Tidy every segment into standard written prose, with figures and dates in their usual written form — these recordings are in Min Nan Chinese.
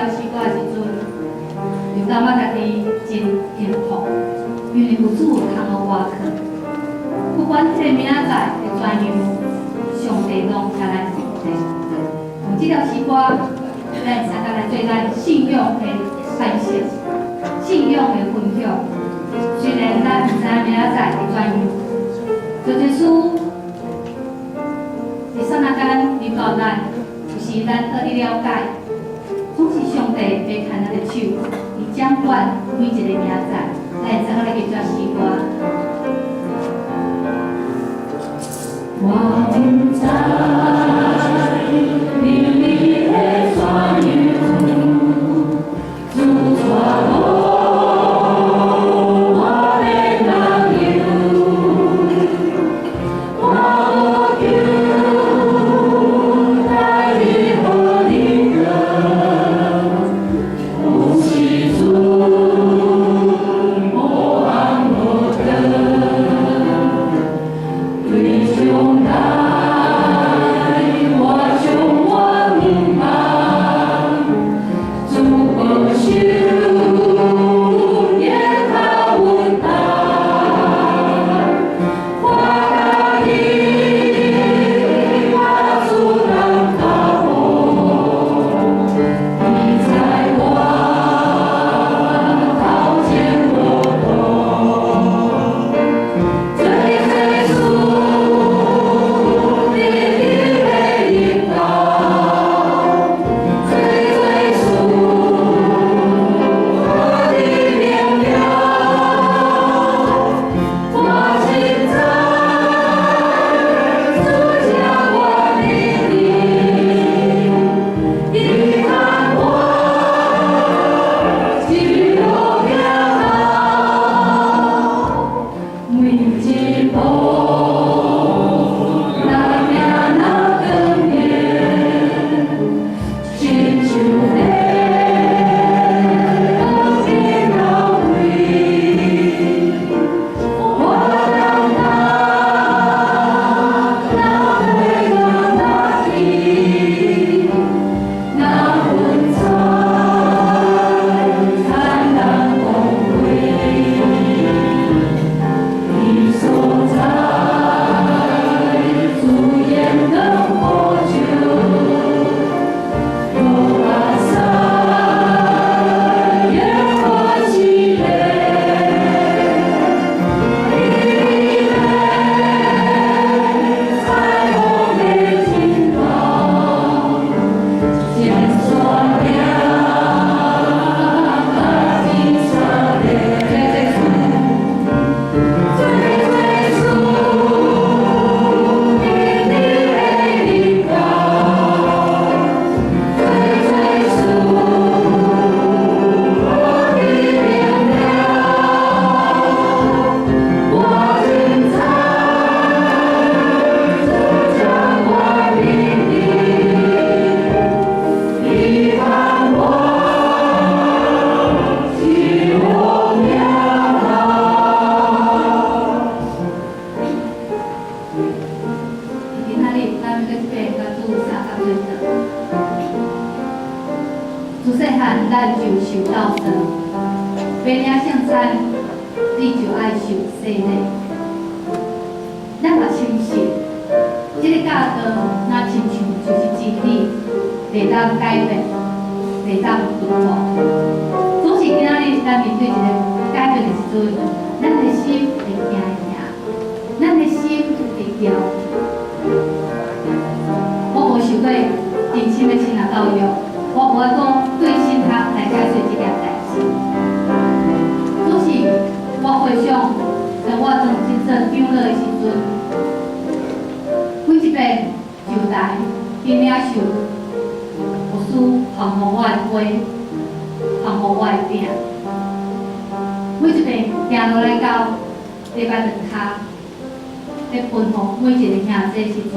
條詩歌的時陣，就感覺家己真幸福，因為有主通予我靠。不管這個明仔載會怎樣，上帝攏共咱同在。用這條詩歌，咱相共來做咱信仰的反省，信仰的分享。雖然咱毋知明仔載會怎樣，主耶穌佇剎那間臨到咱，有時咱閣咧了解，總是上帝欲牽咱的手，伊掌管每一个明仔載，咱會使來記這詩歌。我毋知明日會怎樣，主帶我，我的男友，我無求大利和你的，有時主無紅無燈，對將來我充滿望，主保守耶靠穩當，我喜我主當靠我，伊在我頭前路途，主耶穌你的引導，主耶穌我的明了，我實在主將我的靈，伊看我一路行到，每一步若行若轉變，親像咧光的老開，我當當若會若去，若雲彩燦爛光輝，伊所在主言燈火照，羅亞撒耶和喜樂，你的彩虹的盡頭，前山嶺甲以色列，主耶穌，你的引導，主耶穌，我的明了，我實在主將我的靈，伊看我一路行到。今仔日咱閣一遍共主相共做禱。自細漢咱就受教導，欲領聖餐，你就愛受洗禮。咱嘛深信，這个教導若親像就是真理，袂當改變，袂當突破。總是今仔日咱面對一个改變的時陣，咱的心會驚驚，咱的心會搖。我無受過真深的神學教育，我無法度對神學來解釋這件代誌。總是我回想，當我當真做長老的時陣，每一遍上台去領受牧師傳予我的杯，傳予我的餅，每一遍行落來到禮拜堂跤，咧分予每一个兄弟時陣，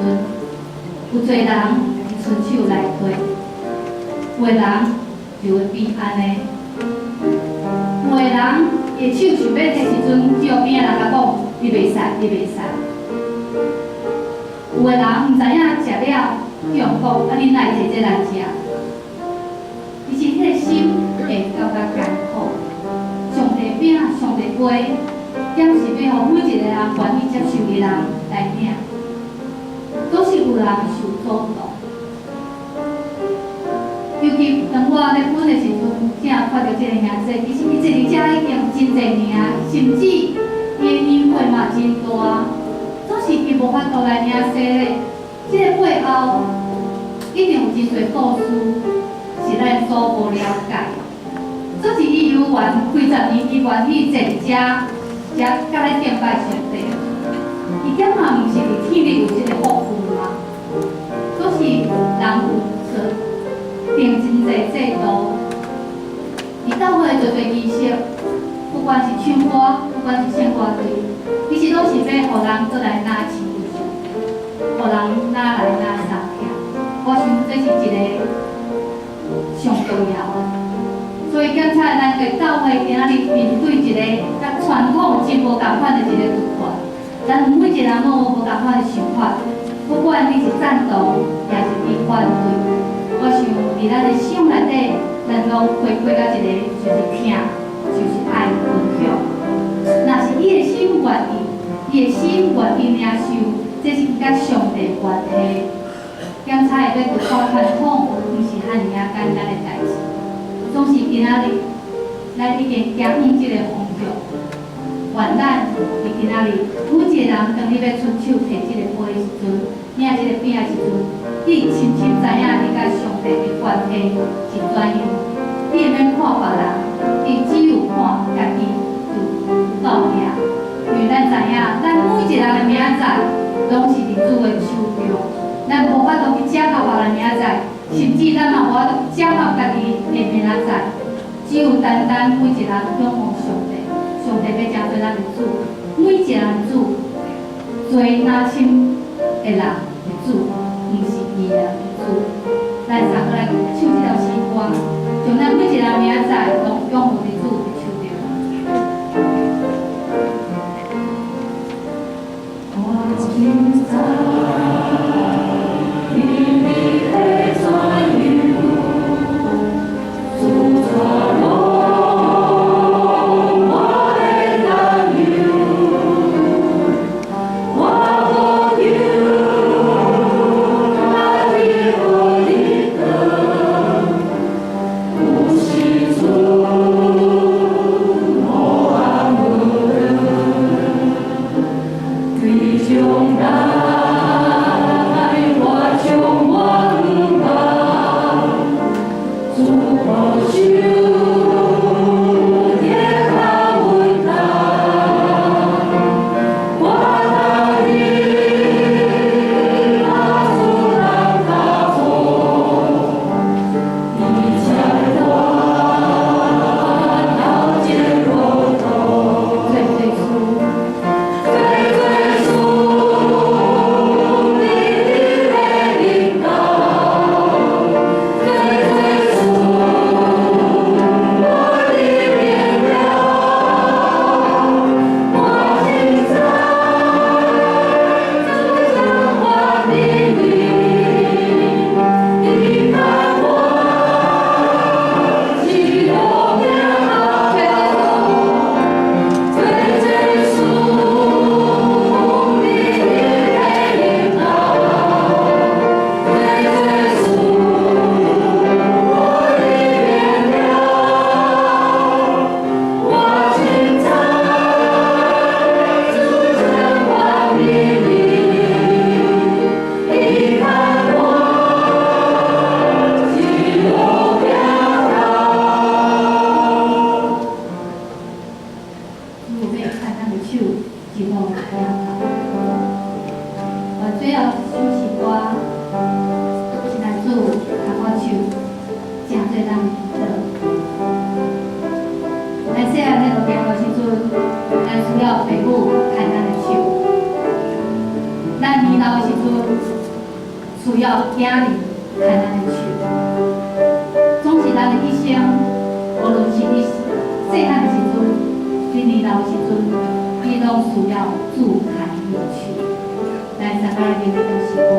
有濟人會伸手來提，有的人就會變按呢，有的人伊的手想欲提時陣，叫邊仔人共講，你袂使，你袂使。有的人毋知影食了，叫人講，啊，你哪會提這來食？其實彼个心艱苦。上帝餅、上帝杯，減是欲予每一个人願意接受的人來領，總是有人受阻擋。尤其當我咧分的時陣，正看著這个兄弟，其實伊坐佇遮已經真濟年啊，甚至伊的年歲嘛真大，總是伊無法度來領洗禮。這个背後一定有真濟故事，是咱所無了解。總是伊猶原幾十年，伊願意坐佇遮，遮佮咱敬拜上帝。伊點嘛毋是佇天裡有這個福分嗎？總是人有設定真濟制度，佇教會的濟濟儀式，不管是唱歌，不管是聖歌隊，其實攏是欲予人閣來若親近上帝，予人若來若相疼。我想這是一个上重要的。所以檢查咱的教會今仔日面對一个佮傳統真無仝款的一个突破，咱每一个人攏有無仝款的想法，不管你是贊同，抑是你反對，我想佇咱的心內底，咱攏回歸到一個就是疼，就是愛分享。若是伊的心願意，伊的心願意領受，這是佮上帝關係。檢查會欲突破傳統，毋是遐爾仔簡單的代誌。總是今仔日，咱已經行往這个方向。願咱佇今仔日，每一個人當你欲出手提這个杯的時陣，領這个餅的時陣，你深深知影你佮上帝的關係是怎樣。你會免看別人，你只有看家己就夠爾。因為咱知影，咱每一個人的明仔載，攏是佇主的手中。咱無法度去掌握別人明仔載，甚至咱嘛無法度掌握家己的明仔載。只有單單每一個人仰望上帝，上帝欲成做咱的主，每一個人的主，做若親的人的主，毋是義人的主。咱三個來唱這條詩歌，將咱每一個人明仔載攏仰望佇主的手中。我真知你的怎樣，主帶路我的擔憂，我無求家己予你扛，有時陣無暗無光，對將來我充滿望，主保守會較穩當，我等你踏出咱腳步，你才我頭前路途。做做主，做做主，你的領導，做做主，我的明了，我真知主將我的靈，你看我一路行做做做主，你的領導，做做主，我的明了，我真知主將我的靈，你看我一路行到。主欲牽咱的手，一路行到。願最後一首詩歌，是咱主牽我手，成做咱的祈禱。咱細漢咧路行的時陣，咱需要父母牽咱的手；咱年老的時陣，需要囝兒牽咱的手。總是咱的一生，無論是你細漢的時陣，你年老的時陣，你攏需要主牽你的手。咱三個來念這首詩歌。